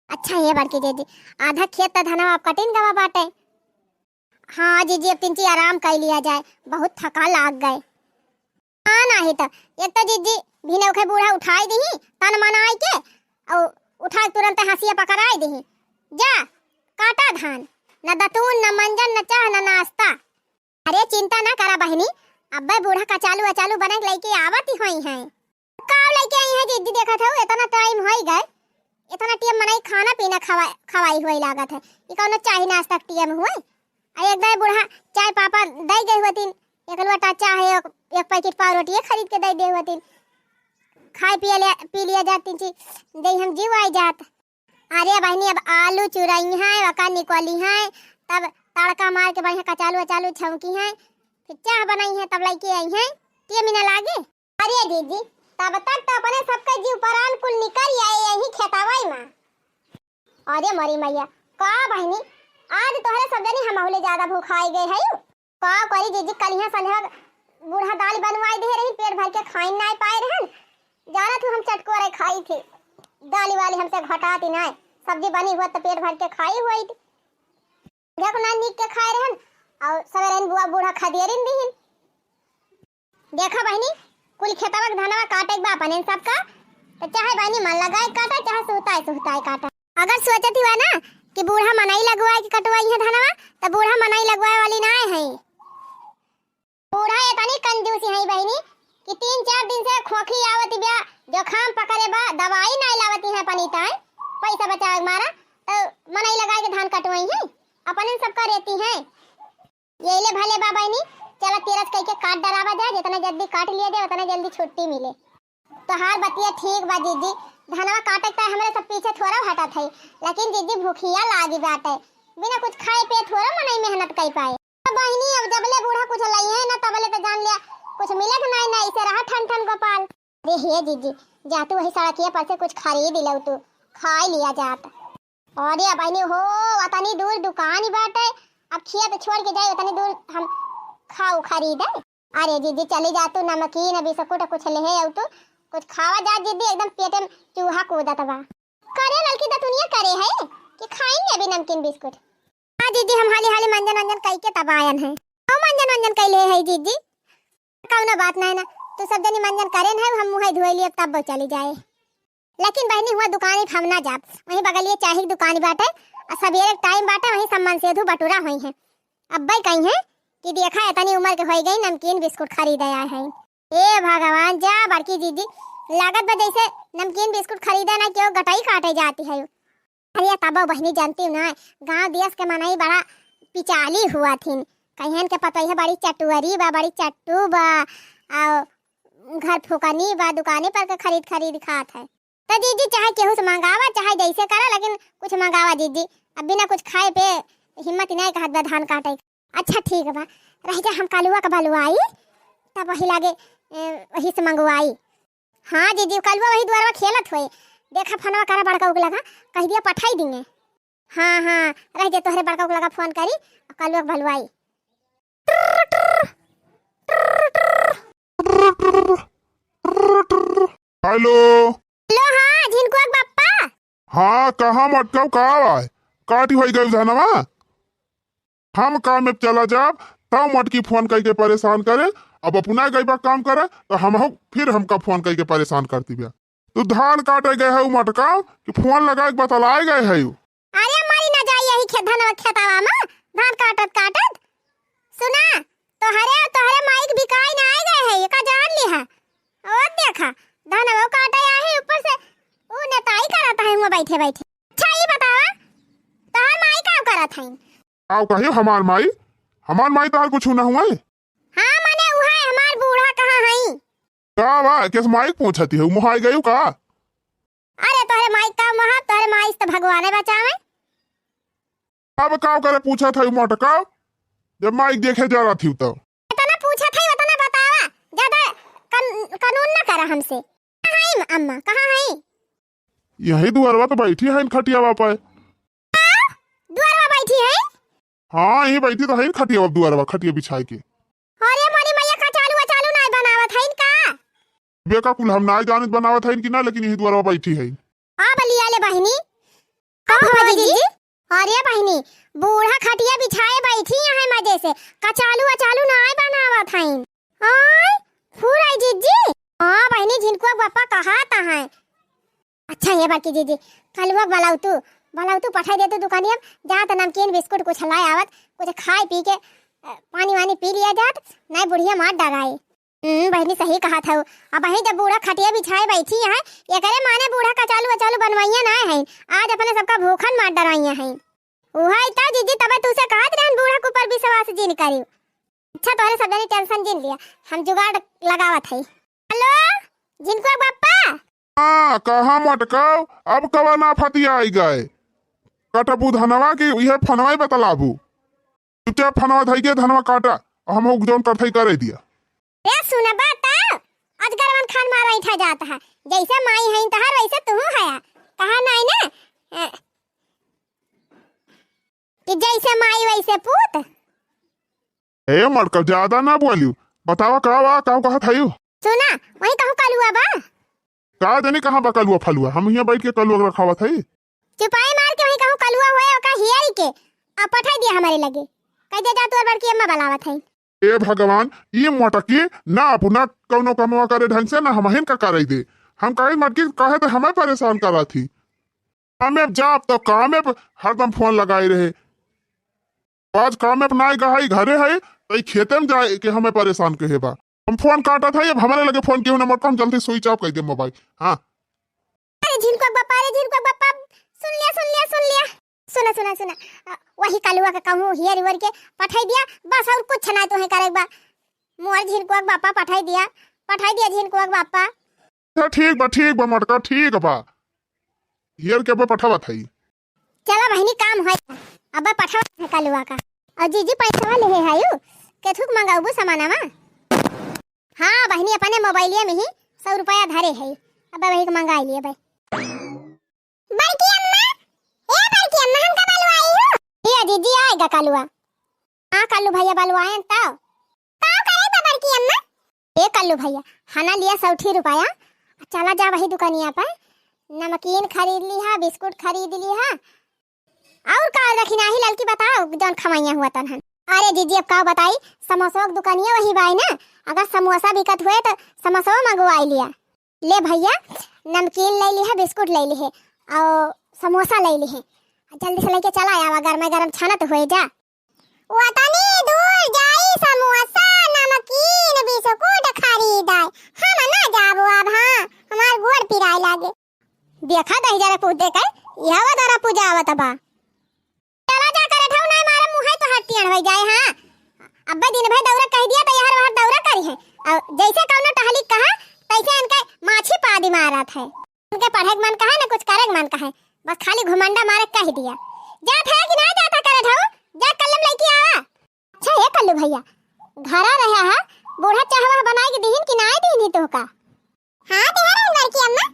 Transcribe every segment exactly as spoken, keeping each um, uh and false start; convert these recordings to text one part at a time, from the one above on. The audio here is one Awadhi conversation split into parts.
अच्छा हे बड़की जीजी, आधा खेत त धनवा अब कटिन गवा बाटे। हाँ जीजी, अब तिनची आराम कइ लिया जाए, बहुत थका लाग गए। हाँ, नाही त एक त जीजी भिनउखे बूढ़ा उठाइ दिही, तन मनाइ के, अउ उठाइ के तुरंत हँसिया पकड़ाइ दिही। जा, काटा धान, न दतून, न मंजन, न चाह, न नाश्ता। अरे चिंता न करा बहिनी, अब्बे बूढ़ा कचालू अचालू बने के लइके आवत ही होइहैं। का लइके अइहैं जीजी, देखत हउ, एतना टाइम होइ गए, एतना टेम मनई खाना पीना खवा-, खवाई हुवइ लागत है। ई कउनो चाही नाश्ता के टेम हुवइ? आ एक दाई बूढ़ा चाय पापा दइ गए हुवतिन, एक लोटा चाह, एक, एक पैकेट पाव रोटिये खरीद के दइ दे हुवतिन। खाइ पिए ले, पी लिया जात, तिनची देइ हम जीव आइ जात। अरे बहिनी, अब आलू चुरइहैं, ओका निकोलिहैं, तब तड़का मार के बढ़िया कचालू अचालू छौंकिहैं, फिर चाह बनइहैं, तब लइके अइहैं, टेम न लागे। अरे जीजी, तब तक त अपने सबके जीव परान कुल निकरि आए यही खेतवइ मा। अरे मोरी मइया, का बहिनी, आज तोहरे सब जनी हमहू ले ज्यादा भुखाइ गए हइउ। का करी जीजी, कलिहा संझवा बूढ़ा दाल बनवाइ दिहे रही, पेट भर के खाइन नाइ पाए रहन। जानत हउ हम चटकोरे खाई थी, दाली वाली हमसे घटाती नाइ, सब्जी बनी हुवत त पेट भर के खाई हुवइत। देखो ना नीक के खाए रहन, अउर सवेरे बुआ बूढ़ा खदेरिन दिहिन। देखा बहिनी, कुल खेतवा के धनवा काटे के बा अपने सबका, त चाहे बहिनी मन लगाए काटा, चाहे सुहताए सुहताए काटा। अगर सोचत हुआ ना कि बूढ़ा मनई लगवाए के कटवाइहैं धनवा, त बूढ़ा मनई लगवाए वाली नाइ है। बूढ़ा एतनी कंजूसी है बहिनी कि तीन चार दिन से खोखी आवत बिया, जुखाम पकड़े बा, दवाई नाइ लावती है अपनी ताई, पैसा बचावे के मारा, त मनई लगाए के धान कटवाइहैं, अपने सबका रेती है। यही ले भले बा बहिनी, चला तेरस कइके काट डरावा जाए, जितना जल्दी काट लिया जाए, उतना जल्दी छुट्टी मिले। तोहार बतिया ठीक बा जीजी, धनवा काटे के त हमरे सब पीछे थोड़ा हटत है, लेकिन जीजी भूखिया लागी बाटे, बिना कुछ खाए पिए थोड़ा मनई मेहनत कइ पाए। तो बहिनी, अब जबले बूढ़ा कुछ लइहैं ना, तबले त जान लिया कुछ मिले के नाई, ना इसे रहा ठन ठन गोपाल। अरे हे जीजी, जा तू वही सड़किया पर से कुछ खरीद लउ तू, खाइ लिया जात। अरे बहिनी हो, ओतनी दूर दुकान बाटे, अब खेत छोड़ के जाए, ओतनी दूर हम खाऊ खरीदे? अरे जीजी, चली जा तू, नमकीन बिस्कुट कुछ लेहे अउ तू कुछ खावा जा जीजी, एकदम पेटे में चूहा कूदत बा। करे ललकी दतुनिया करे है कि खाएंगे अभी नमकीन बिस्कुट। हाँ जीजी, हम हाली हाली मंजन वंजन कई के तब आयन है। हम मंजन वंजन कई ले है जीजी। कउनो बात नाहीं ना, तू सब जनी मंजन करेन है, हम मुँह धोए लिए तब चली जाए। लेकिन बहिनी हुआ दुकानी पे हम ना जाब, वहीं बगलिए चाही के दुकानी बाटे, अउर सबेरे के टाइम बाटे, वहीं सब मनसेधू बटुरा होइहैं। अब्बे कहिहैं कि देखा एतनी उमर के होइ गई, नमकीन बिस्कुट खरीदे आए हैं। ए भगवान, जा बड़की जीजी, लागत बा जैसे नमकीन बिस्कुट खरीदे ना केहू गटई काटे जाती है। अरे तबो बहिनी जानती हूँ ना, गाँव देश के मनई बड़ा पिचाली हुआ थिन। कहियन के पतोहिया बड़ी चटुअरी बा, बड़ी चट्टू बा, अउ घर फुकनी बा, दुकाने पर के खरीद खरीद खात है। त जीजी चाहे केहू से मंगावा, चाहे जैसे करा, लेकिन कुछ मंगावा जीजी। अब बिना कुछ खाए पे हिम्मत ही नहीं कहत बा धान काटे। अच्छा ठीक बा, रह जा, हम कलुआ के बलुआई, तब वही लागे, ए, वही से मंगवाई। हाँ जीजी, कलुआ वही दुआरवा खेलत होए, देखा फोनवा करा बड़का उगला का, कह दिया पठाई दिए। हाँ हाँ, रह जा, तोहरे बड़का उगला का फोन करी, कलुआ के बलुआई। हेलो। हेलो, हाँ, झिनकुआ के बप्पा। हाँ, कहाँ मटकाऊ का आवाज? काटी होई गइल धनवा? हम काम में चला जाब, तब मटकी फोन कइके परेशान करे। अब अपना गई बा काम करे, तो हमहू फिर हमका फोन कइके परेशान करती बा। तू धान काटे गए है मटकाऊ कि फोन लगाए के बतलाए गए है? अरे मरी ना जाई यही खेत, धनवा खेतवा में धान काटत काटत। सुना, तोहरे, तोहरे माई के बिकाई ना आए गए है, एका जान लिहा। ओ देखा, धनवा काटे आहे, ऊपर से ऊ नेताई करत है हुआ बैठे बैठे। अच्छा ई बतावा, तोहर माई का करत है? आओ कहियो हमार माई, हमार माई तोहर कुछ ना हुआ है? हाँ, माने उहे हमार बूढ़ा कहाँ हई? का बा, केस माई के पूछती है, मोहाई गयू का? अरे तोहरे माई का मोहा, तोहरे माई से तो भगवाने बचावे। अब का करे पूछत है मोटका, जब माई के देखे जा रहा थी तो। इतना पूछत है, उतना बतावा, ज्यादा कन-, कानून ना करा हमसे। कहाँ है अम्मा, कहाँ है? यही दुआरवा तो बैठी है खटियावा पे। दुआरवा बैठी है? हाँ, यही बैठी तो है खटियावा, दुआरवा खटिया बिछाए के। अरे मोरी मैया, कचालू अचालू नाय बनावत है इनका? बेका कुल हम नाय जानित बनावत है इनकी ना, लेकिन यही दुआरवा बैठी है। हाँ बलिया ले बहिनी, का भवा जीजी? अरे बहिनी, बूढ़ा खटिया बिछाए बैठी हैं मजे से, कचालू अचालू नाय बनावत हईन। आय, फूल आई जीजी। हाँ बहिनी, झिनकुआ बप्पा कहा त हैं। अच्छा ये बड़की जीजी, कलुआ बलौतू, बलौतू पठाई देतू दुकानिया, जा त नमकीन बिस्कुट कुछ लाए आवत, कुछ खाए पी के, अ, पानी वानी पी लिया जात, नाय बुढ़िया मार डराए। हम्म, बहिनी सही कहत हऊ। अबहीं जब बूढ़ा खटिया बिछाए बैठी हैं, एकरे माने बूढ़ा कचालू अचालू बनवइया नाय हैं। आज अपने सबका भूखन मार डराइया हैं। उहइ त जीजी तबे तूसे कहत रहन बूढ़ा के ऊपर विश्वास जिन करियो। अच्छा तोहरे सब जनी tension जिन लिया, हम जुगाड़ लगावत हई। हेलो, झिनकुआ बप्पा। हाँ, कहाँ मटकाओ, अब कवन आफत आई गए? कटबू धनवा की इहे फनवा ही बतलाबू। चुपचाप फनवा धइके धनवा काटा, हम जौन करथई करे दिया। ए सुनबा त अजगरवन खान मारा इठा जात है, जैसे माई है तहर वैसे तुहू हया, कहा नाई ना, ए, कि जैसे माई वैसे पूत। ए मटका, ज्यादा ना बोलियो, बतावा का बा, का कहत हयू? सुना, वही कहूँ कलुआ बा। का जानी कहाँ बा कलुआ फलुआ, हम हियाँ बैठ के कलुआ रखावत हई। चुपाई मार के वही कहूँ कलुआ होए, ओका हियारी के, आ पठाई दिया हमरे लगे। कह दे जा तोर बड़की अम्मा बलावत हई। ए भगवान, ई मटकी ना अपना कौनो कमवा करे ढंग से, ना हमहिन का करे दे। हम कहे मटकी कहे त हमें परेशान करा थी। कामे जाब त कामे प हरदम फोन लगाए रहे। आज कामे प नाय गहाई घरे है, त ई खेते में जाए के हमें परेशान कहे बा। हम फोन काटत है, अब हमरे लगे फोन केहू ना मटका, हम जल्दी switch off कर दे मोबाइल। हाँ। अरे झिनकुआ बप्पा, अरे झिनकुआ बप्पा, सुन लिया, सुन लिया, सुन लिया। सुना, सुना, सुना। अ, वही कलुआ के कहूँ हियर हियर के पठाई दिया, बस और कुछ ना तोहे करे बा। मोर झिनकुआ के बप्पा पठाई दिया, पठाई दिया झिनकुआ के बप्पा। अच्छा, ठीक बा, ठीक बा मटका, ठीक बा। हियर के अब पठावत हई। चला बहिनी, काम है, अब पठावत है कलुआ का। और जीजी पैसा लेहे हयू, केथुक मंगाउबू सामानवा? हाँ बहिनी, अपने मोबाइलिया में ही सौ रुपया धरे है, अब वही के मंगाई लिए भाई। बड़की अम्मा, ए बड़की अम्मा, हमका बलवाई हो? ए जीजी, आएगा कलुआ। हाँ कल्लू भैया बलवाएन तब। का करे बा बड़की अम्मा? ए कल्लू भैया, हना लिया सौठी रुपया, चला जा वही दुकानिया पर, नमकीन खरीद लिहा, बिस्कुट खरीद लिहा, और का रखी नाही ललकी बताओ, जौन खवाइया हुआ तनहन। अरे जीजी, अब का बताई, समोसवा के दुकानिया वही बाई ना, अगर समोसा बिकत हुए तो समोसवा मंगवाई लिया। ले भैया, नमकीन ले लिहे, बिस्कुट ले लिहे, और समोसा ले लिहे। जल्दी से लेके चला आवा, गरमे गरम छानत होए जा। वतनी दूर जाई समोसा, नमकीन, बिस्कुट खरीदाए। हम ना जाबो अब, हाँ, हमार गोड़ पिराए लागे। देखा दही जरा पूछ दे के, यह दरा पूजा आवत बा। चला जा करे ढौ, नाय मारे मुँहे तोहार टियण होइ जाए, हाँ। अब्बे दिन भर दौरा कह दिया तो यहर वहर दौरा करी है। और जैसे कौनो टहली कहा, तैसे इनके माछी पादी मारत है। इनके पढ़े के मन कहा, न कुछ करे के मन कहा, बस खाली घुमंडा मारे कह दिया। जात है कि ना जात है करे ढौ, जा कलम लेके आवा। अच्छा हे कल्लू भैया, घरा रहा है, बूढ़ा चाहवा बनाए के दीहिन कि नाय दीहिन तोहका? हाँ, दे रही बड़की अम्मा,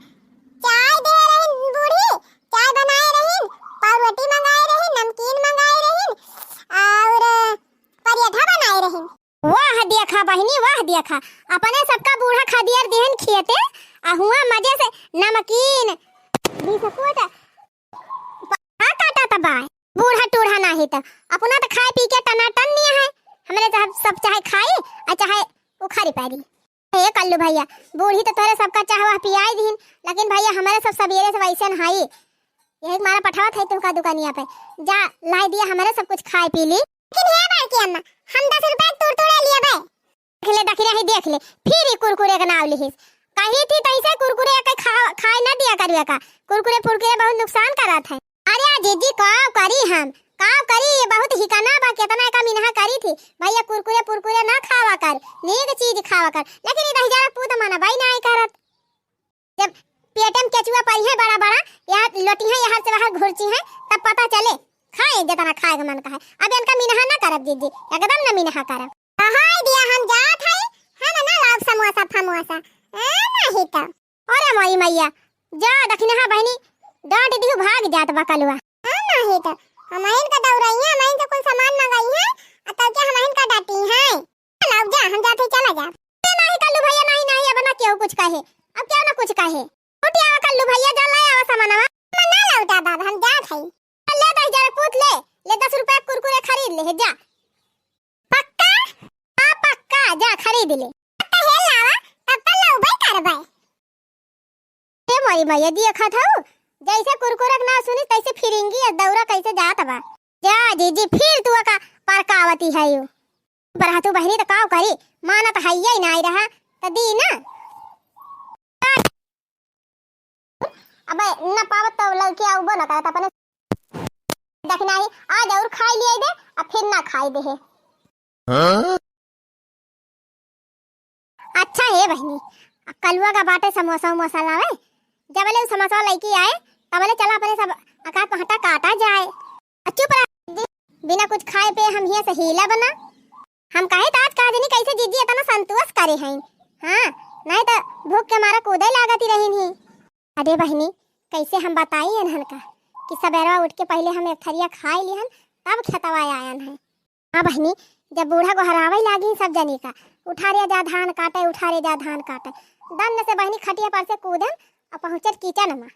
चाय दे रही बूढ़ी, चाय बनाए रही, पाव रोटी मंगाए रही, नमकीन मंगाए रही, और पराठा बनाए रही। वाह देखा बहिनी, वाह देखा, अपने सबका बूढ़ा खदियर देहन खियते, आ हुआ मजे से नमकीन, बिस्कुट, का काटा त बाय? बूढ़ा टूढ़ा नाही त अपना त खाए पी के टनाटन निया है। हमरे त सब चाहे खाई आ चाहे उखारी पारी। हे कल्लू भैया, बूढ़ी त तोहरे सबका चाह वाह पियाई दीन, लेकिन भैया हमरे सब सबेरे से वैसे न हाई। यही मारा पठावत है तुमका दुकानिया पे, जा लाई दिया हमरे सब कुछ खाए पी ली। लेकिन हे बड़की अम्मा, हम दस रुपया तूर तूड़े लिए बे। देख ले, देख ले, ही देख ले, फिर ही कुरकुरे के नाव लिहिस। कही थी तैसे कुरकुरे के खा, खाए ना दिया करिए का। कुरकुरे फुरकुरे बहुत नुकसान करत है। अरे आ जीजी, का करी हम, का करी, ये बहुत हिकाना बा, केतना का मिनहा करी थी। भैया कुरकुरे फुरकुरे ना खावा कर, नीक चीज खावा कर, लेकिन ई दहिजरा पूत माना बाई ना आई करत। जब पेट में केचुआ पड़ी है बड़ा बड़ा, यहाँ लोटी है, यहाँ से बाहर घुरची है, तब पता चले खाए जितना खाए के मन का है। अब इनका मिनहा ना करब जीजी, एकदम ना मिनहा करब। हाय दिया हम जात है, हम ना लाग समोसा फमोसा, ए, नहीं तो। अरे मोरी मैया, जा दखिनहा बहिनी, डांट दिहु भाग जात बा कलुआ। हम नहीं तो, हम इनका दौड़ाइए, हम इनसे कुल सामान मंगाई है, आ तब के हम इनका डांटी है। लाओ जा, हम जाते चला जा। ए, नहीं कल्लू भैया, नहीं, नहीं, अब ना केहू कुछ कहे, अब केहू ना कुछ कहे। उठ आवा कल्लू भैया, जा ले आवा सामानवा। हम ना लौटा बाबा, हम जात हई। हे जा। पक्का? हाँ, पक्का, जा खरीद ले। तब त हे लावा, तब त लउबे करबे। हे मोरी मैया, देखत हऊ, जैसे कुरकुरक ना सुनी, तैसे फिरिंगी या दौरा कैसे जात बा। जा जीजी, फिर तू का परकावती है यू। पर तू बहिनी त काव करी, मानत हइये नाई रहा, त दी ना। अबे न पावत तो लड़की आउबो न करत, अपने देखना ही आज और खाई लिया दे, अब फिर ना खाई दे है। हाँ? अच्छा हे बहिनी, अब कलुआ का बाटे समोसा उमोसा लावे, जबले उ समोसा लइके आए, तबले चला अपने सब अकात पहटा काटा जाए। आ चुप रह, बिना कुछ खाए पे हम हियां से हीला बना। हम कहे त आज कहा जनी कैसे जीजी इतना संतोष करे हैं। हाँ, नहीं त भूख के मारा कूदे लागत ही रहीन ही। अरे बहिनी, कैसे हम बताई इन्हन का कि सबेरवा उठ के पहिले हम एक थरिया खाए लिहन, तब खेतवा आयन है। हाँ बहिनी, जब बूढ़ा गोहरावे लागी सब जनी का, "उठा रे जा धान काटे, उठा रे जा धान काटे।" दन्न से बहिनी खटिया पर से कूदन और पहुँचल किचन में।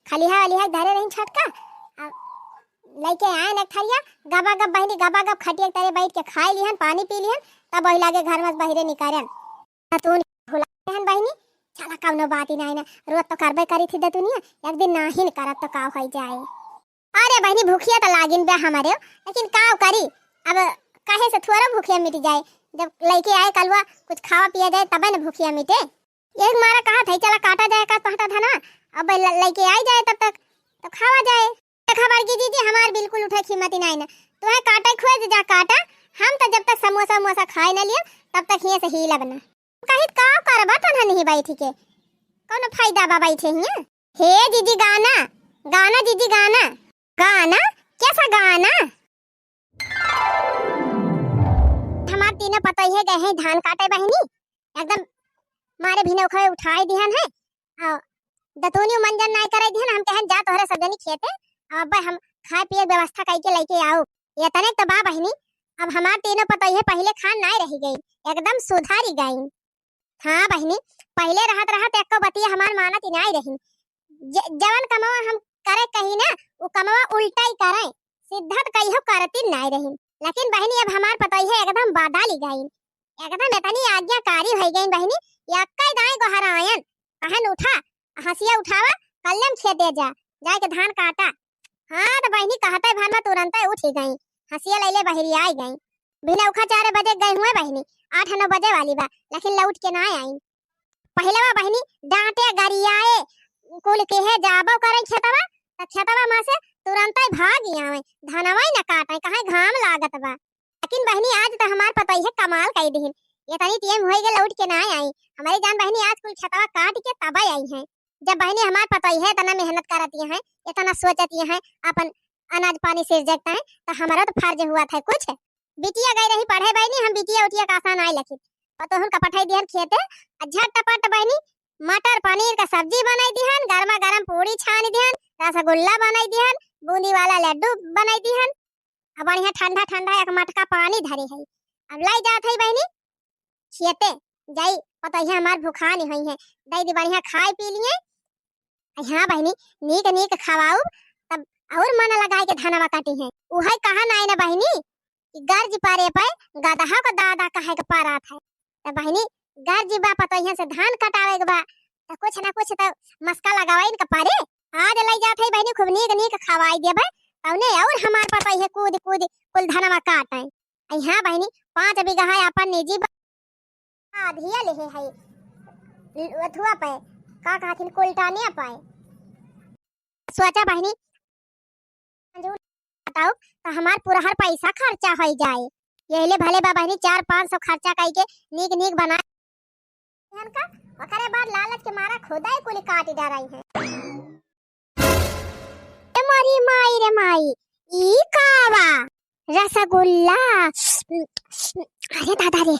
खलिहा वलिहा धरे रही छटका, आ लइके आयन एक थरिया, गबा गब बहिनी, गबा गब खटिया के तरे बैठ के खाए लिहन, पानी पी लिहन, तब वही लागे घर में से बहिरे निकरन। दतुन भुला रहन बहिनी, चला कौनो बात ही नाई ना, रोज तो करबे करी थी दतुनिया, एक दिन नाहिन करब तो का होई जाए। अरे बहिनी, भूखिया तो लागिन बा हमारे, लेकिन का करी, अब कहे से थोड़ा भूखिया मिट जाए, जब लइके आए कलुआ कुछ खावा पिया जाए तबे न भूखिया मिटे। एक मारा कहा था चला काटा जाए का पहटा धना, अब ल-, लइके आई जाए तब तक तो खावा जाए। देखा बड़की जीजी, हमार बिल्कुल उठे की हिम्मत ही नाई ना, तुम्हें काटे खुए जा काटा, हम तो जब तक समोसा उमोसा खाए न लियो तब तक हिये से हिलब ना। कहित का करबा तनहा नहीं बैठ के, कौनो फायदा बा बैठे हियां? हे जीजी गाना, गाना जीजी गाना। गाना? कैसा गाना? हमार तीनों पतोहिए गए हैं धान काटे बहिनी, एकदम मारे भिनौखवे उठाए दिहन है, आ दतुनियो मंजन नाय करे दिहन। हम कहन जा तोहरे सब जनी खेते, अब अब्बे हम खाए पिए के व्यवस्था कइके लइके आउब। एतने तो बा बहिनी, अब हमार तीनों पतोहिए पहिले खान नाय रही गई, एकदम सुधारी गई। हाँ बहिनी, पहिले रहत रहत एक्को बतिया हमार मानत ही नाय रही। ज-, जवन कमवा हम करे कही ना, उ कमवा उल्टा ही करे, सीधा त कहियो करती नाय रही। लेकिन बहिनी, अब हमार पतोहिए एकदम बदल ही गई, एकदम इतनी आज्ञाकारी भई गई बहिनी, यक्का दाई गोहरायन, कहन उठा, हंसिया उठावा, कल्लम खेते जा, जाए के धान काटा। हाँ, त बहिनी कहते भर में तुरंते उठ ही गई, हंसिया लैले बहरी आई गई। भिनौखा चार बजे गए हुए बहिनी, आठ नौ बजे वाली बा, लेकिन लौट के ना आई। पहिले बा बहिनी डांटे गरियाए, कुल केहे जाबो करे खेतवा, त खेतवा में से तुरंते भाग आवे, धनवा ही न काटे, कहे घाम लागत बा। लेकिन बहिनी, आज त हमार पतोहिए कमाल कई दिहिन। एतनी टेम होई गए, लौट के ना आई। हमरे जान बहिनी, आज कुल खेतवा काट के तब आई हैं। जब बहिनी हमार पतोहिए इतना मेहनत करती हैं, इतना सोचती हैं, अपन अनाज पानी सिरजत हैं, त हमारा तो फर्ज हुआ था कुछ। बिटिया गई रही पढ़े बहिनी, हम बिटिया उटिया का आसान आई लखी। पतोहन का पठाई दिहन खेते, आ झटपट बहिनी मटर पनीर का सब्जी बनाई दिहन, गर्मा गर्म पूड़ी छानी दिहन, रसगुल्ला बनाई दिहन, बूंदी वाला लड्डू बनाई दिहन। अब बढ़िया ठंडा ठंडा एक मटका पानी धरे है। अब लाई जात है बहिनी खेते, जाई पतोहिया हमार भुखानी होई है, दई दी बढ़िया खाए पी लिए। हाँ बहिनी, नीक नीक खवाउब, तब और मन लगाए के धनवा काटी है। उहे कहा नाई ना बहिनी कि गर्ज पारे पे गदहा को दादा कहे के पारात है। त बहिनी, गर्ज बा पतोहिया से धान कटावे के बा, त कुछ ना कुछ त मस्का लगावे इनका पारे। आज लई जात है बहिनी, खूब नीक नीक खवाई देबे, तौने और हमार पतोहिया कूद कूद कुल धनवा काटे। आई हाँ बहिनी, पाँच बीघा है अपन निजी बा-, आधिया लेहे है, अथुआ पे, का कहथिन, कुलटानिया पे। सोचा बहिनी, बताओ, त हमार पुरहर पैसा खर्चा होई जाए। यहिले भले बा बहिनी, चार पाँच सौ खर्चा कइके नीक नीक बना इहन का, ओकरे बाद लालच के मारा खुदा ही कुली काट डराई है। ए मोरी माई रे माई, ई का बा? रसगुल्ला, अरे दादा रे,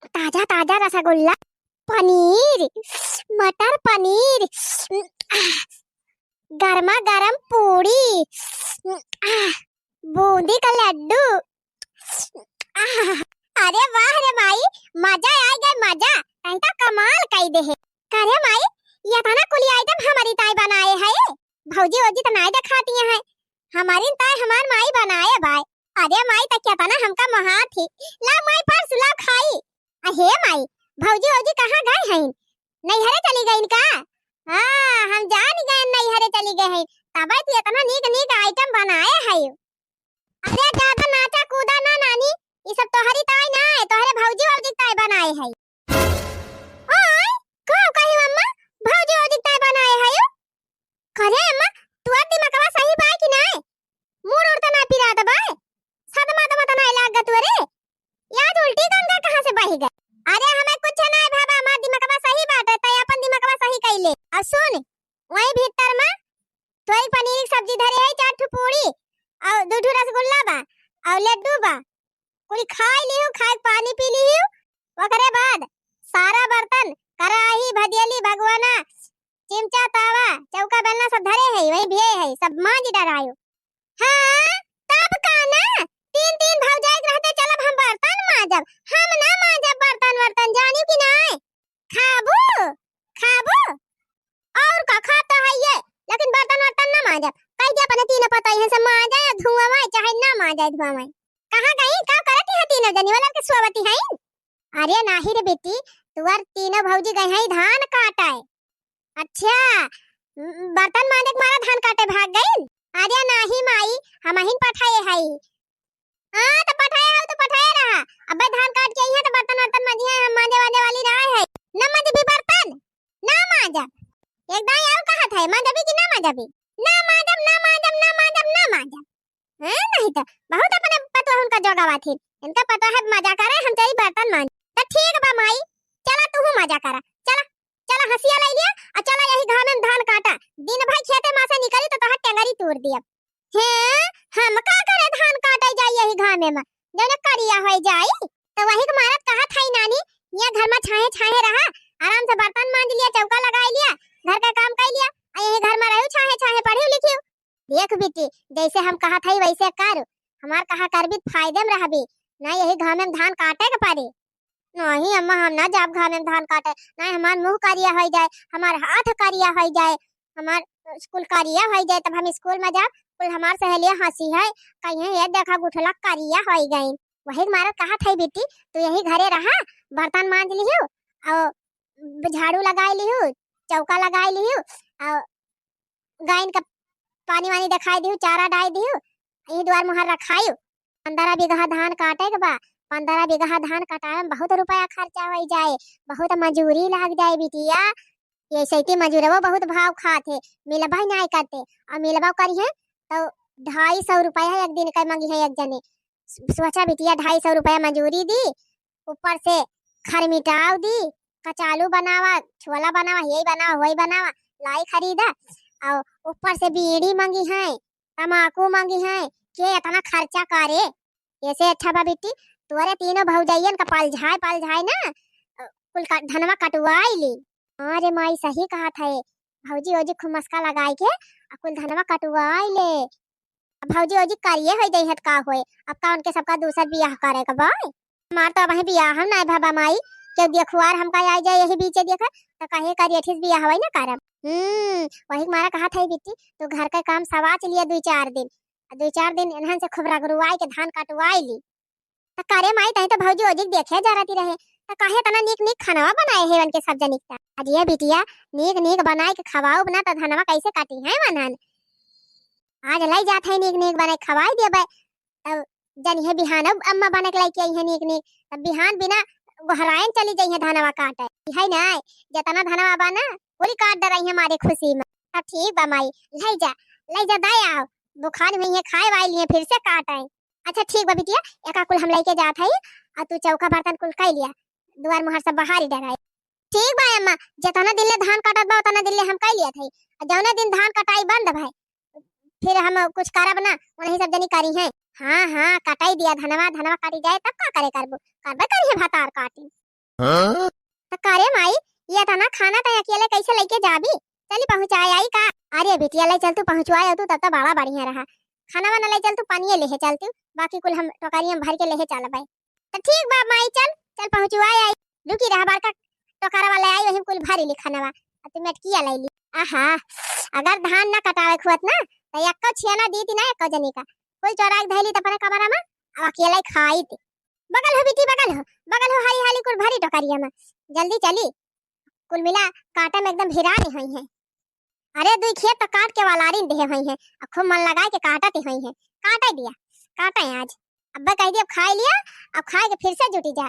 ताजा ताजा रसगुल्ला, पनीर, मटर पनीर, गर्मा गर्म पूड़ी, बूंदी का लड्डू। अरे वाह रे माई, मजा आ गए मजा। तैं तो कमाल कई दे है। का रे माई, ये तना कुली आइटम हमारी ताई बनाए है? भौजी वौजी तो नाई दिखाती है, हमारी ताई हमार माई बनाए बाय। अरे माई, त केतना हमका मोहात ही। ला माई परसु ला खाई। अहे माई, भौजी, भौजी कहाँ गए हईन? नैहरे चली गईन का? हाँ, हम जान गए नैहरे चली गए हईन। तबै तू एतना नीक नीक item बनाए हई। अरे ज्यादा नाचा कूदा ना नानी, ई सब तोहरी ताई ना है, तोहरे भौजी भौजी ताई बनाए है। ओए, का कही अम्मा, भौजी भौजी ताई बनाए है? करे अम्मा, तोर दिमागवा सही बाय कि नाय? मूड़ उड़ त ना पिरात बाय? सदमा दमा त नाय लाग तोरे? याद उल्टी गंगा कहाँ से बही गए? अरे हमें कुछ नाय बाबा, हमार दिमागवा सही बाटे, तै अपन दिमागवा सही कैले। अब सुन, वही भीतर में थोड़ी पनीर की सब्जी धरे है, चार ठो पूरी और दो ठो रसगुल्ला बा और लड्डू बा, कुल खाई लिहू, खाए के पानी पी लिहू। ओकरे बाद सारा बर्तन, कराही, भदेली, भगवाना, चिमचा, तावा, चौका, बेलना सब धरे है, वही भिए है, सब मांज डरायो। हाँ, तब का ना, तीन तीन भौजाई के रहते चलब हम बर्तन मांजब, हम ना मांजब बर्तन वर्तन, जानी कि नाय? खाबू, खाबू, और का खात है ये, लेकिन बर्तन वर्तन ना मांजब। कह दे अपने तीनों पतोहियन से मांजे या धुआं माय, चाहे ना मांजे धुआं माय। कहाँ गई, का करत है तीनों जनी वाला के सोवती है? अरे नाही रे बेटी, तुअर तीनों भौजी गई है धान काटे। अच्छा, म-, बर्तन मांजे के मारा धान काटे भाग गई? अरे नाही माई, हम ही पठाए है। हाँ, तो पठाए हो तो पठाए रहा। अबे धान काट के आई है तो बर्तन वर्तन मांजी है, हम मांजे वांजे वाली ना है। ना मांजबी बर्तन, ना मांजब। एक दाई और कहत है, मांजबी कि ना मांजबी? ना मांजब, ना मांजब, ना मांजब, ना मांजब। हैं, नहीं तो बहुत अपने पतोहन का जोगावा थी। इनका पता है मजा करे, हम तेरी बर्तन मांज। तो ठीक बा माई, चला तू मजा करा, चला। चला हंसिया ले लिया और चला यही घामे में धान काटा। दिन भर खेते में से निकली तो तोहर टेंगरी तोड़ दिया। हे, हम का करे धान काटे जाई यही घामे में, जौने करिया होई जाई। तो वही के मारत कहत हई नानी, ये घर में छाहे छाहे रहा, आराम से बर्तन मांज लिया, चौका लगाई लिया, घर का काम कर लिया, आ यही घर में रहू छाहे छाहे पढ़ू लिखू। देख बेटी, जैसे हम कहत हई वैसे कर, हमार कहा करबी त फायदे में रहबी, ना यही घामे में धान काटे के पड़ी। नहीं अम्मा, हम ना जाब घामे में धान काटे, नहीं हमार मुंह करिया होई जाए, हमार हाथ करिया होई जाए, हमार स्कूल करिया होई जाए, तब हम स्कूल में जाब, कुल हमार सहेलिया हंसी है, कहिए ये देखा गुठला करिया होई गई। वही मारत कहत हई बेटी, तू यही घरे रहा, बर्तन मांज लिहू और झाड़ू लगाई लिहू, चौका लगाई लिहू और गायन का पानी वानी देखाई दिहू, चारा डाई दिहू, यही द्वार मुहर रखायू। पन्द्रह बीघा धान काटे के बा, पन्द्रह बीघा धान कटावे में बहुत रुपया खर्चा होई जाए, बहुत मजूरी लाग जाए बिटिया। ये सैती मजूरवो बहुत भाव खात है, मिलबा ही नाई करते, और मिलबा करिहे तो ढाई सौ रुपया एक दिन का मंगी है एक जने। सोचा बिटिया, ढाई सौ रुपया मजूरी दी, ऊपर से खर मिटाव दी, कचालू बनावा, छोला बनावा, यही बनावा, वही बनावा, लाई खरीदा, और ऊपर से बीड़ी मंगी है, तमाकू मंगी है, के इतना खर्चा करे? ऐसे अच्छा बा बिट्टी, तोरे तीनों भौजैयन का पलझाए पलझाए ना, अ, कुल का धनवा कटवाई ली। हाँ रे माई, सही कहत है, भौजी ओजी खूब मस्का लगाई के आ कुल धनवा कटवाई ले। अब भौजी ओजी करिए होई जइहत का होए, अब का उनके सबका दूसर बियाह करे के बा? हमार तो अबहीं बियाह हम नाय भबा माई, केहू देखुआर हमका आई जाए यही बीचे देखे, त कहे करिए ठिस बियाह होई ना करब। हम्म, वही के मारा कहत है बिट्टी, तू घर के काम सवाच लिया दुई चार दिन, आ दुई चार दिन इन्हन से खूब रगड़ुआई के धान कटवाई ली। त करे माई, तहीं तो भौजी ओजी के देखे जरती रहे, त काहे इतना नीक नीक खानवा बनाए है उनके सब जनिक का? अरे बिटिया, नीक नीक बनाए के खवाओ ना त धनवा कैसे काटी है वनन? आज लई जात है नीक नीक बनाए खवाई देबे, तब जनिहे बिहान अब अम्मा बना के लेके आई है नीक नीक, तब बिहान बिना गोहरायन चली जाई है धनवा काटे। है ना, जितना धनवा बा ना, पूरी काट डराई है हमारे खुशी में। तब ठीक बा माई, लई जा, लई जा, दाई आओ, बुखार हुई है, खाए वाली है, फिर से काट आई। अच्छा ठीक बा बिटिया, एका कुल हम लेके जात हई, आ तू चौका बर्तन कुल कई लिया, दुआर मुहर सब बहारी डराई। ठीक बा अम्मा, जेतना दिन ले धान काटत बा ओतना दिन ले हम कई लिया थई, आ जौने दिन धान कटाई बंद भाई, फिर हम कुछ करब ना, उन्हीं सब जनी करी हैं। हाँ हाँ, कटाई दिया धनवा, धनवा काटी जाए तब का करे करबू, करबे करी है भतार काटी। हाँ? त करे माई, ये इतना खाना तय अकेले कैसे लेके जाबी? चली पहुँचाए आई का? अरे बिटिया, ले चल तू पहुँचवाए तू, तब तो बड़ा बढ़िया रहा। खाना वाना ले चल तू, पानिए लेहे चल तू, बाकी कुल हम टोकरिया में भर के लेहे चलबे। त ठीक बा माई, चल चल पहुँचवाए आई। रुकी रहा, बड़का टोकरा वाला आई, वही कुल भरी ली खानवा, आ तू मेटकिया ले ली। आहा, अगर धान ना कटावे खुअत ना, त एक्को छियाना दीती ना एक्को जनी का। कुल चोराइ के धइली त अपने कमरा मा, अब अकेले खाइत। बगल हो बिट्टी, बगल हो, बगल हो, हाली हाली कुल भरी टोकरिया मा। जल्दी चली, कुल मिला काटे मा एकदम भिरानी होइहैं। अरे दुइ खेत त काट के वालारिन देहे होइहैं, अब खूब मन लगाइ के काटत ही होइहैं। काटे दिया, काटे आज। अब्बे कहि दिया अब खाइ लिया, अब खाइ के फिर से जुटी जा।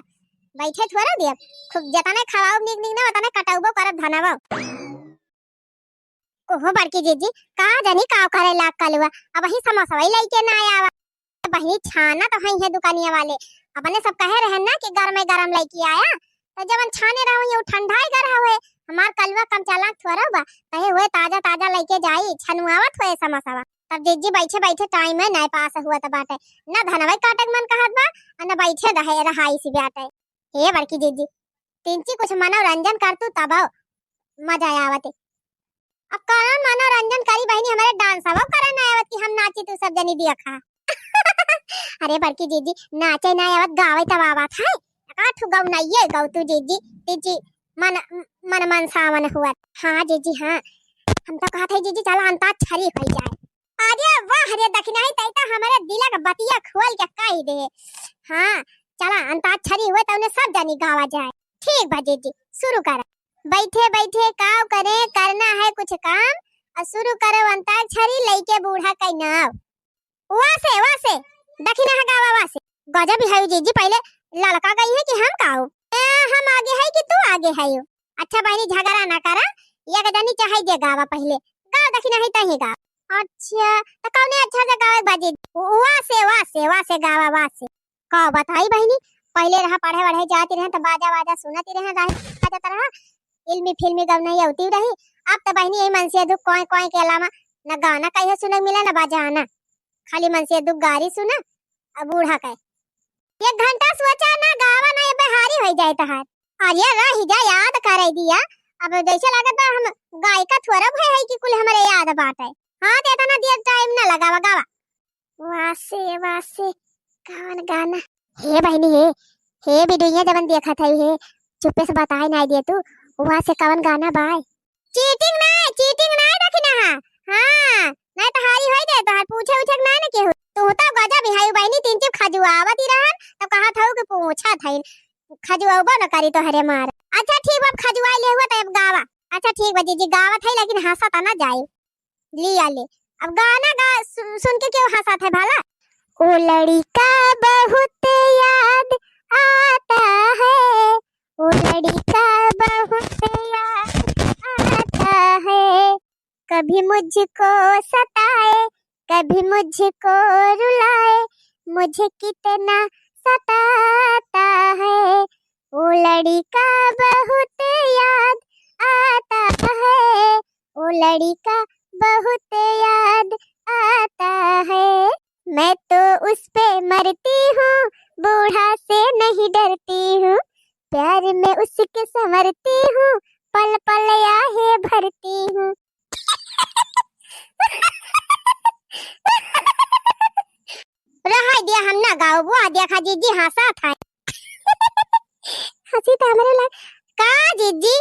बइठे थोरा दिया, खूब जतने खवाउब नीक नीक ना, ओतने कटउबो करब धनवा। ओहो बड़की जिज्जी, का जानी का करे लाग कलुआ, अबहीं समोसवइ लइके नाइ आवा। बहिनी छानत होइहैं दुकानिया वाले, अपने सब कहे रहेन ना कि गरमे गरम लइके आया, त जवन छाने रहो ये ठंडाइ गा रहो है। हमार कलुआ कम चालाक थोरा बा, कहे हुए ताजा ताजा लइके जाई, छनुआवत हुए समोसवा। तब जिज्जी बइठे बइठे टाइम है नाइ पास हुआ त बाटे, न धनवइ काटे के मन कहत बा, अ न बइठे रहे रहाई सी बाटे। हे बड़की जिज्जी, तिनची कुछ मनोरंजन करतू तब मजा आवत। अब कौन मनोरंजन करी बहिनी, हमरे डांसवा करे ना आवत कि हम नाची तू सब जनी देखा। अरे बड़की जिज्जी, नाचे ना आवत, गावे तब आवत है। का ठु गउनइये गउ तू जिज्जी, तिनची मन, मन मनसावन हुआ। हाँ जिज्जी हाँ, हम तो कहत है जिज्जी चला अंताक्षरी होइ जाए। अरे वाह रे दखिनही, तइ त हमरे दिला क बतिया खोल के कहि दे। हाँ, चला अंताक्षरी हुए तउने सब जनी गावा जाए। ठीक बा जिज्जी, सुरु करा। बइठे बइठे काव करे, करना है कुछ काम, अ सुरु करो अंताक्षरी लइके बूढ़ा कइ नाव। वा से, वा से, दखिनहा गावा वा से। गजब ही है जिज्जी, पहिले ललका गइहैं कि हम गाउब? ए, हम आगे है कि तू आगे है? अच्छा बहिनी झगड़ा ना करा, एक जनी चाहे जे गावा पहिले। गाव दखिनही तहीं गाव। अच्छा, त कउने अक्षर से गावे के बा जिज्जी? वा से, वा से, वा से गावा, वा से। का बताई बहिनी, पहिले रहा पढ़े वढ़े जाती रहे त बाजा वाजा सुनती रहे, राही बाजत रहा, इल्मी फिल्मी गवनई अउती रही। अब त बहिनी यही मनसेधू कोय कोय के अलावा न गाना कहियो सुने के मिला न बजाना, खाली मनसेधू गारी सुना। अब बूढ़ा कहे एक घंटा सोचा ना गावा ना, ये बेहारी होइ जाए तहार। अरे रही जा, याद कराइ दिया। अब जइसे लागत बा हम गायिका थोरा भए है कि कुल हमरे याद बाटे। हाँ, त एतना देर टाइम ना लगावा, गावा। वासे, वासे, कवन गाना? हे बहिनी हे, हे वीडियो जवन देखत है हे, चुप्पे से बताइ नाइ दे तू, वासे कवन गाना बाय? चीटिंग नाइ, चीटिंग नाइ दखिनहा। हाँ, नाइ त हारी होइ जाए, तोहार पूछे उछे के नाइ न केहू। तू त गजब ही हाई बहिनी, तीन चुप खजुआवत ही रहन, त कहत हऊ कि पूछत हईन। खजुआउबो न करी तोहरे मार। अच्छा ठीक बा, अब खजुआइ ले हुआ त अब गावा। अच्छा ठीक बा जिज्जी, गावत है लेकिन हंसा त ना जाए। लिया ले। अब गाना गा, सुन, सुन के क्यों हंसत है भला? ओ लड़िका बहुत याद आता है, ओ लड़िका बहुत याद आता है, कभी मुझको सताए, कभी मुझको रुलाए, मुझे कितना सताता है, ओ लड़िका बहुत याद आता है, ओ लड़िका बहुत याद आता है। मैं तो उस पे मरती हूँ, बूढ़ा से नहीं डरती हूँ, प्यार में उसके संवरती हूँ, पल पल आहे भरती हूँ। रहाई दिया, हम ना गाउब, वो देखा जिज्जी हंसत है। हंसी त हमरे लाग का जिज्जी?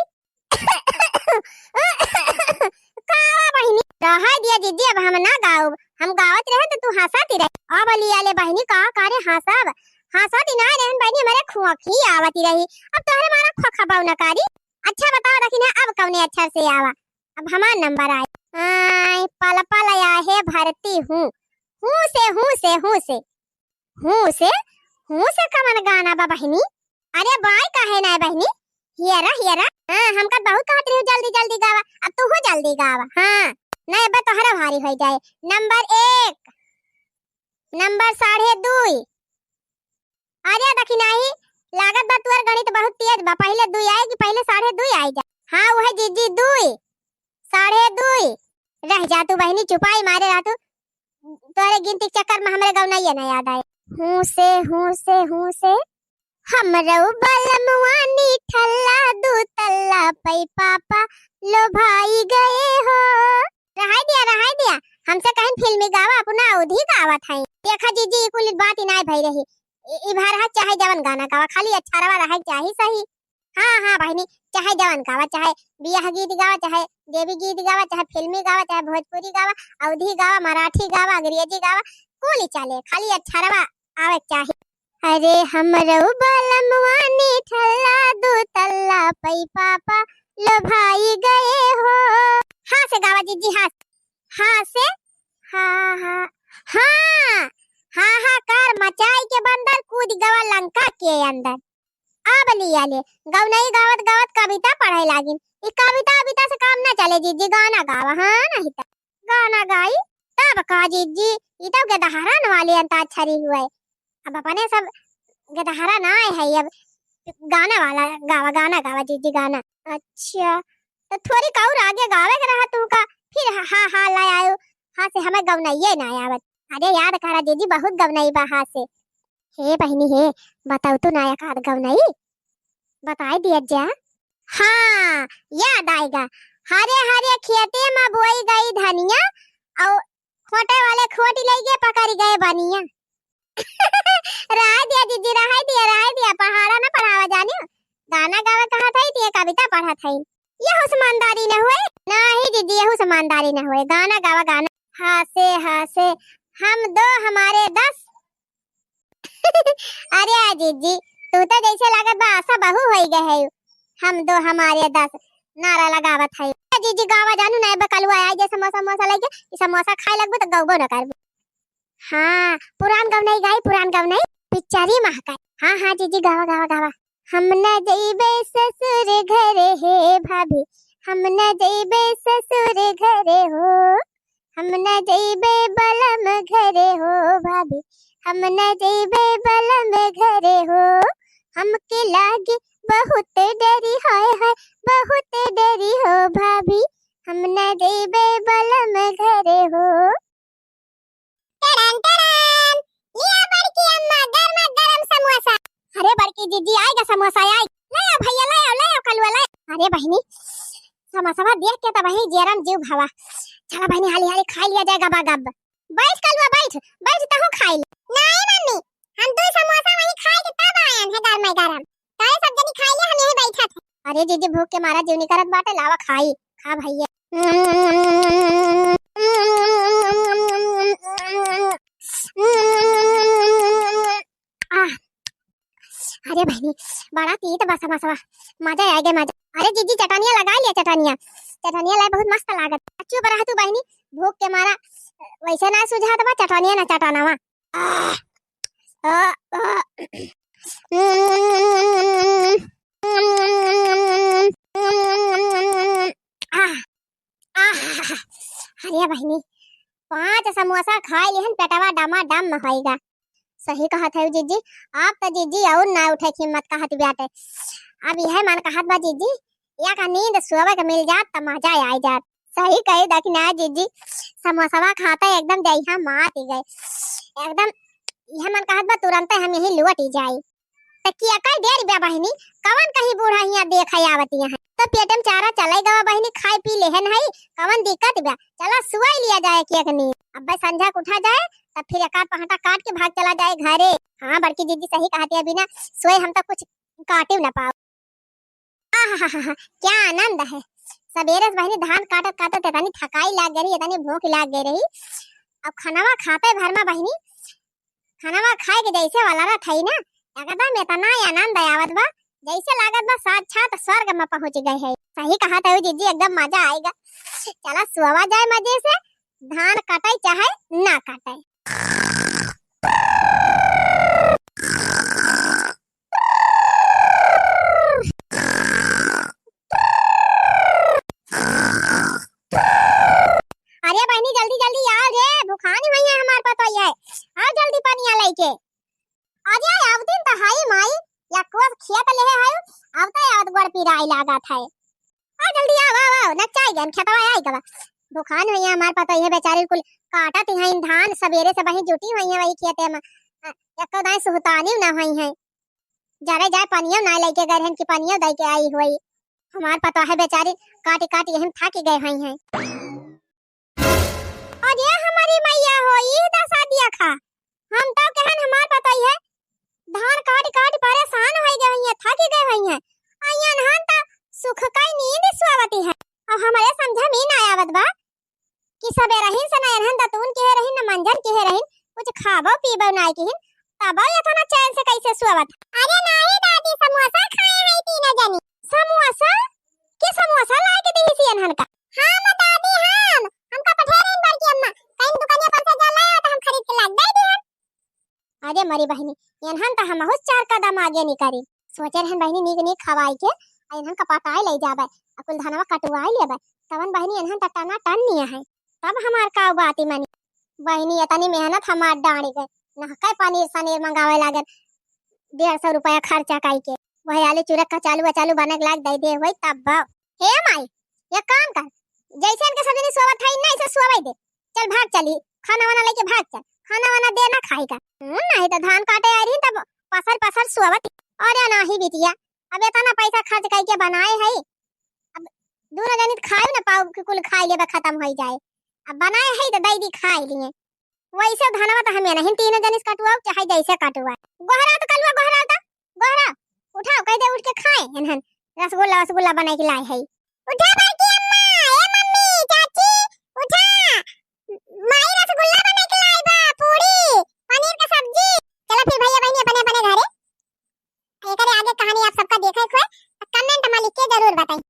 का बहिनी? रहाई दिया जिज्जी, अब हम ना गाउब, हम गावत रहे त तू हंसत ही रहे। अब लिया ले बहिनी, का करे हंसब? हंसत ही ना रहन बहिनी, हमरे खोंखी आवत ही रही। अब तोहरे मारा खोखा बाऊ न करी। अच्छा बतावा दखिनहा, अब कउने अक्षर से आवा? अब हमार नंबर आए। आय, पल पल आहे भरती हूँ। हूँ से, हूँ से, हूँ से। हूँ से, हूँ से कवन गाना बा बहिनी? अरे बाय काहे ना बहिनी? हियरा, हियरा। हाँ, हमका बहुत कहत रही जल्दी जल्दी गावा, अब तू हो जल्दी गावा। हाँ, ना अब तोहरा भारी होइ जाए। नंबर एक, नंबर साढ़े दुई। अरे दखिनही, लागत बा तुअर गणित बहुत तेज बा। पहिले दुई आए कि पहिले साढ़े दुई आए जा? हाँ, उहे जिज्जी, दुई, साढ़े दुई। रह जा तू बहिनी, चुपाई मारे रह तू। तोरे गिनती के चक्कर में हमरे गौनइये न याद आए। हूँ से, हूँ से, हूँ से। हमरो बलमुआ निठल्ला दू तल्ला पै पापा लोभाई गए हो। रहाई दिया, रहाई दिया। हमसे कहिन फिल्मी गावा, अपना अवधी गावत है। देखा जीजी, ई कुल बात इनाय भई रही। इ, इ भर है चाहे जवन गाना गावा, खाली अक्षरवा रहे चाही सही। हाँ, हाँ बहिनी, चाहे जवन गावा, चाहे बियाह गीत गावा, चाहे देवी गीत गावा, चाहे फिल्मी गावा, चाहे भोजपुरी गावा, अवधी गावा, मराठी गावा, अंग्रेजी गावा, कुल चले, खाली अक्षरवा आवे के चाही। अरे हमरो बलमुआ निठल्ला, दू तल्ला पै पापा लोभाई गए हो। हाँ से गावा जिज्जी, हाँ से। हाँ से, हाँ, हाँ, हाँ, हाहाकार मचाई के बंदर कूद गवा लंका के अंदर। अब लिया ले, गवनई गावत गावत कविता पढ़े लागिन। ई कविता अविता से काम ना चले जिज्जी, गाना गावा, हाँ, नहीं त गाना गाई, तब का जिज्जी, ई तो गेदहरन वाली अंताक्षरी हुए। अब अपने सब गेदहरन आए है, अब गाना वाला गावा, गाना गावा जिज्जी, गाना। अच्छा, तो थोड़ी और आगे गावे के रहा तुमका, फिर हा, हा, हा ले आयो, हाँ से हमें गवनइये ना आवत। अरे याद करा जिज्जी, बहुत गवनई बा हाँ से। हे बहिनी हे, बताऊ तो ना एकाध गवनई बताई दिया जा। हाँ, याद आएगा। हरे हरे खेते में बोई गई धनिया, और खोटे वाले खोटी लेके पकड़ गए बनिया। रहे दिया जिज्जी, रहे दिया, रहे दिया, पहाड़ा ना पढ़ावा जानियो। गाना गावे कहत है, दिए कविता पढ़त है। ये हुसमानदारी न हुए? नहीं जिज्जी, ये हुसमानदारी न हुए। गाना गावा, गाना। हाँ से, हाँ से, हम दो हमारे दस। अरे आ जिज्जी, तू तो जैसे लागत बा आशा बहू होई गए है। हम दो हमारे दस नारा लगावत है। आ जिज्जी गावा जानू ना, बकलुआ आई जे समोसा मोसा लेके, ई समोसा खाए लगबू तो गौबो न करबू। हाँ, पुरान गवनई गाई, पुरान गवनई, पिचरी महकाई। हाँ, हाँ, जिज्जी, गावा, गावा, गावा। हम न जइबे ससुर घर हे भाभी, हम न जइबे ससुर घर हो, हम न जइबे बलम घर हो भाभी, हम न जइबे बलम घर हो, हमके लागे बहुत डरी, हाय, हाय, बहुत डरी हो भाभी, हम न जइबे बलम घर हो। टड़न, टड़न। लिया बड़की अम्मा, गरमा गरम समोसा। अरे बड़की जिज्जी, आएगा समोसा, आई। ले आओ भैया, ले आओ, ले आओ कलुआ, ले आओ। अरे बहिनी, समोसवा देख के तो बहिनी जियरम जीव भावा। चला बहिनी, हाली हाली खाई लिया जाए गबा गब। बैठ कलुआ, बैठ, बैठ तहूँ खाई ले। नहीं मम्मी, हम दो समोसा वहीं खाए के तब आयन है गरमे गरम। तोरे सब जनी खाई ले, हम यहीं बैठत है। अरे जिज्जी, भूख के मारा जीव निकरत बाटे, लावा खाई, खा भैया। आह, अरे बहिनी, बड़ा तीत बा समोसवा, मजा आ गया मजा। अरे जिज्जी, चटनिया लगा लिया, चटनिया, चटनिया लाई बहुत मस्त लागत। चुप रह तू बहिनी, भूख के मारा वैसे ना सुझात बा चटनिया ना चटनवा। आह, आह, आह। आह, आह, अरे बहिनी, पाँच समोसा खाए लिहन, पेटवा डमा डम होइगा। सही कहत है जिज्जी, आप तो जिज्जी और ना उठे की हिम्मत कहत बाटे। अब यह मन कहत बा जिज्जी, या का नींद सोवे के मिल जात त मजा आ जात। सही कही दा कि ना जिज्जी, समोसवा खाते एकदम जइहा मात ही गए, एकदम यह मन कहत बा तुरंते हम यहीं लौट ही जाई। त किया कई देर बा बहिनी, कवन कहीं बूढ़ा हियाँ देख आवत यहाँ। त पेट में चारा चले गवा बहिनी, खाए पी लेहन है, कवन दिक्कत बा? चला सुआई लिया जाए कि एक नींद। अब्बे संझा के उठा जाए, तब फिर एक आध पहाटा काट के भाग चला जाए घरे। हाँ, बड़की जिज्जी सही कहती है, बिना सोए हम तो कुछ काटिव न पाओ। आहाहाहा, क्या आनंद है। सबेरे से बहिनी धान काटत काटत इतनी थकाई लाग गई रही, इतनी भूख लाग गई रही। अब खनवा खाते भर में बहिनी, खनवा खाए के जैसे वाला रहा था ही ना, एकदम इतना ही आनंद आवत बा, जैसे लागत बा साक्षात स्वर्ग में पहुँच गए है। सही कहत है जिज्जी, एकदम मजा आएगा। चला सोवा जाए मजे से, धान कटे चाहे ना कटे। अरे बहिनी, जल्दी जल्दी आओ रे, भुखान हुई है हमार पतोई है। आओ जल्दी पनिया लेके। अरे आवतिन त हाई माई, या कोस खेत लेहे है, आवते आवत गोड़ पिराई लागत है। आ जल्दी आओ, आओ, आओ, नचाई गन खेतवा आई गवा। भुखान हुई है हमार पतोई है बेचारी कुल काटत ही हैं धान, सबेरे से वहीं जुटी हुई हैं वही खेते में। आ, एको दाई सुहतानी ना हुई हैं। जरे जाए पनियो ना लेके गए रहन कि पनियो दे के आई हुई। हमार पतोह है बेचारी काटी काटी यहीं थाकी गए हुई हैं। अरे हमारी मैया हो, ई दसा दिया खा। हम तो कहन हमार पतोह है धान काट काट परेशान हो गए हुई हैं, थाकी गए हुई हैं। अइयन हन त सुख कई नींद सोवती है। अब हमारे समझ में ना आवत बा कि सबेरहिन से न एनहन दतून किहे रहिन, न मंजन किहे रहिन, कुछ खाबो पीबो नाई किहिन, तबो एतना चैन से कैसे सोवत? अरे नाहीं दादी, समोसा खाए हैं तीनों जनी। समोसा? के समोसा लाए के देही सी एनहन का? हम दादी, हम, हमका पठे रही बड़की अम्मा, कहीं दुकानिया पर से जा लाए तो हम खरीद के लाग दे दी हम। अरे मरी बहिनी, एनहन त हमहू चार कदम आगे निकरी। सोचे रहन बहिनी नीक नीक खवाई के, आ एनहन का पटाए ले जाबे, आ कुल धनवा कटवाए लेबे। तवन बहिनी एनहन त टना टन निया है। तब हमार का बात मानी। बहिनी एतनी मेहनत हमार डाँड़ी गए। नहके पनीर सनीर मंगावे लागन। डेढ़ सौ रुपया खर्चा कई के। वही आलू चूरा कचालू अचालू बने के लाग दे दे होई तब। हे माई, ये काम कर। जैसे इनके सब जनी सोवत है, नहीं से सोवे दे। चल भाग चली, खाना वाना लेके भाग चल, खाना वाना दे ना खाई का। हम्म, नहीं तो धान काटे आ रही तब पसर पसर सोवत। अरे नाही बिटिया, अब एतना पैसा खर्च करके बनाए है, अब दूनो जनी त खाए ना पाओ कि कुल खाए लेबे खत्म हो जाए। अब बनाए है तो दई दी खाए लिए। वैसे धनवा तो हमें नहीं तीनों जनी से कटुआओ, चाहे जैसे कटुआ। गोहरा तो कलुआ गोहरा तो गोहरा, उठाओ कह दे उठ के खाए एनहन रसगुल्ला वसगुल्ला बनाए के लाए है। उठा बड़की अम्मा, ए मम्मी, चाची, उठा। माई रसगुल्ला बना के लाई बा, पूरी, पनीर का सब्जी। चला फिर भैया बहनी अपने अपने घरे। एकरे आगे कहानी आप सबका देखे के होए, comment में लिख के जरूर बताई।